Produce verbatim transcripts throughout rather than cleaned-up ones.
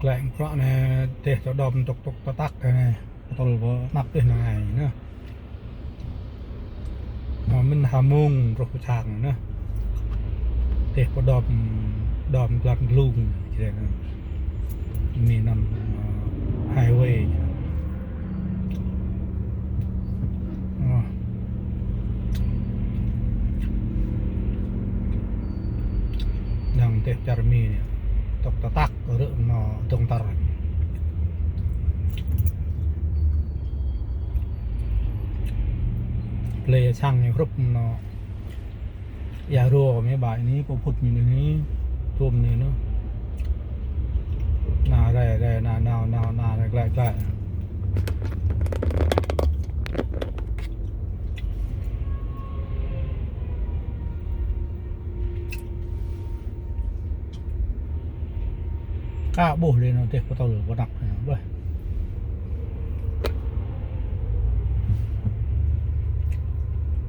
Glaĭ bruă anai, dêh tơ đom tŏk tŏk tơtăk anai. Tơl pơ anăp dêh anai anai. Mơ̆ mĭn ha mông truh pơ sang anai. Dêh pơ đom, đom glăk glung, čih anai. Anai năm, ơ, highway. Ơ. Năng dêh čar Mi anai. Tŏk tơtăk rơ̆ mơ̆ dŏng tơr. Plei sang ñu hrup mơ̆ ia rô mơ̆ ƀai anai, pơphŭt ñu anai, tuôm anai anŭn. Anai rai, rai, anai, anai, anai, anai, rai, glaĭ, glaĭ. Ka ƀuh lĕ anŭn dêh pơtŏl pơnăk anŭn, ƀuh.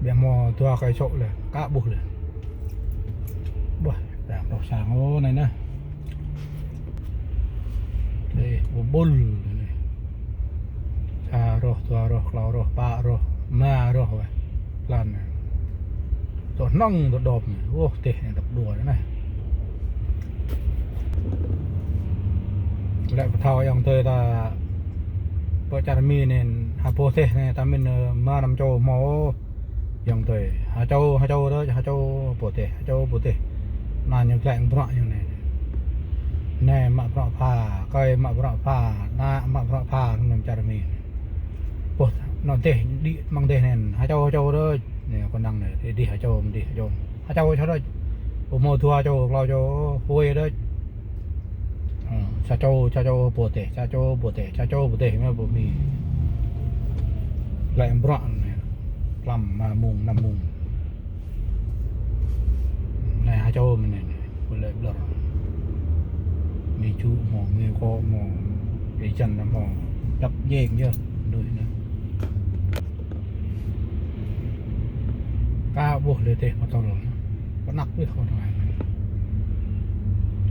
Biă mơ̆ dua kơi sŏk lĕ, ka ƀuh lĕ. Ƀuh, đang rŏh sang ôh anai anŭn. Dêh ƀu ƀuh anai. Sa rŏh, dua rŏh, klâo rŏh, pă rŏh, rơma rŏh wơ̆t. Lăn anai. Tŏ hnơ̆ng tŏ đom anai. Ôh, dêh anai tŏk dua anai. Lĕ pơthâo ayŏng adơi ta pơ čar Mi anai, ha pô dêh anai, ta mĭn, ơ, rơma năm čô hmâo. Ayŏng adơi, ha čô, ha čô đôč, ha čô pô dêh, ha čô pô dêh. Anai ñu glaĭ bruă ñu anai. Anai mă bruă pha, kơi mă bruă pha, ană mă bruă pha, anŭn čar Mi anai. Pô, anŭn dêh, đĭ amăng dêh anai, ha čô, ha čô đôč. Anai, kơnang anai, dêh, dêh ha čô, dêh ha čô. Ha čô, ha čô đôč. Pô hmâo dua čô, klâo čô, huai đôč. Ơ, sa čô, sa čô pô dêh, sa čô pô dêh, sa čô pô dêh, mơ̆ pô Mi. Glaĭ bruă anai, klăm rơma mông, năm mông. Anai ha čô mơ̆n anai, pô lĕ ƀlŏr. Mi ču hmâo, mi kŏ hmâo, ƀơi čan hmâo, dăp jeng yơh, đôč anai. Ka ƀuh lĕ dêh pơtŏl. Pơnăk ƀiă kơ anai.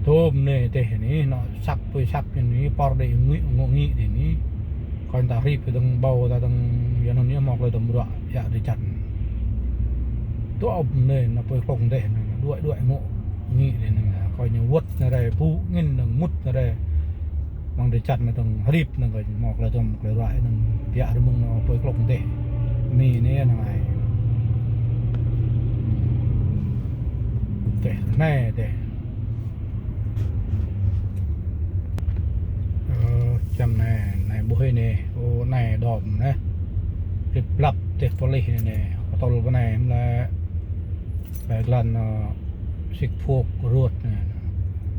Tơm anai dêh anai, anŏ săp pui săp anai, pơr đĭ ngĭ, ngŏ ngĭ dêh anai. Kơ ta hrip dơ̆ng ƀâo ta dơ̆ng, yua anŭn anai hmâo klơi dŏm ruă, ia dêh čan. Tơm anai, anŏ pui klông dêh anai, đuaĭ đuaĭ ngŏ ngĭ dêh anai. Kơ ñu wơ̆t anai rai, pŭ angĭn anai mŭt anai rai. Amăng dêh čan anai dơ̆ng hrip anai kơ hmâo klơi dŏm klơi ruă anai, biă rơmơ̆ng anŏ pui klông dêh. Mi anai anai. Dêh anai dêh. Ơ, čăm anai, anai ƀuh anai, ơ, anai đom anai. Plip plăp dêh pơlih anai, anai. Pơtŏl pơ anai, mơ̆ lĕ, lĕ glan, ơ, Sik Phok Road anai,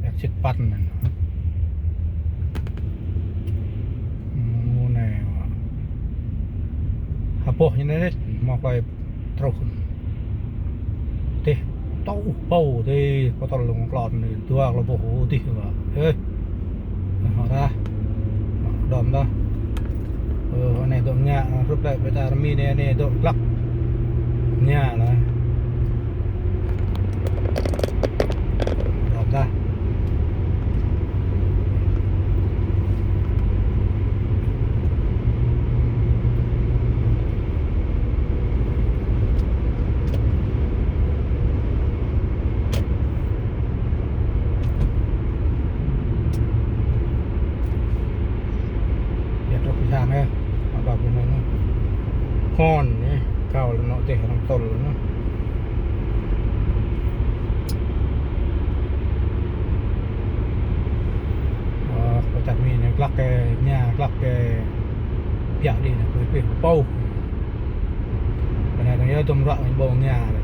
ĕk Sik Păn anai. Ơ, anai, ha boh ñu anai, hmâo klơi truh. Dêh, tŏ ƀâo dêh, pơtŏl lŏng klon anai, dua klâo boh dih wơ̆t. Ơ. Hmâo tah. Đom tah. Ơ, anai dŏ ngă, hrup lĕ pơ čar Mi anai, anai dŏ glăk. Ngă lah. Đom tah. Ia truh pơ sang yơh. Abă pơ anai anŭn. Hon anai, kâo lĕ anŏ dêh arăng tŏl anŭn. Ơ, pơ čar Mi anai glăk kơ, ngă glăk kơ, biă đĭ anai, pui pih pô. Pơ anai dơ̆ng yơh dŏm ruă ñu ƀâo ngă lĕ.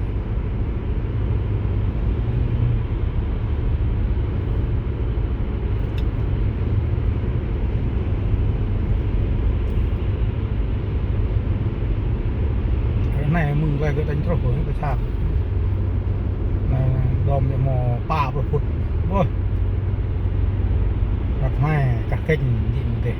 Anai mơ̆ng glaĭ kơ tañ truh kơ pơ sat. Anai đom ñu hmâo pă pluh phŭt. Ƀuh. Răp anai kah kĕnh dĭ mơ̆ng dêh.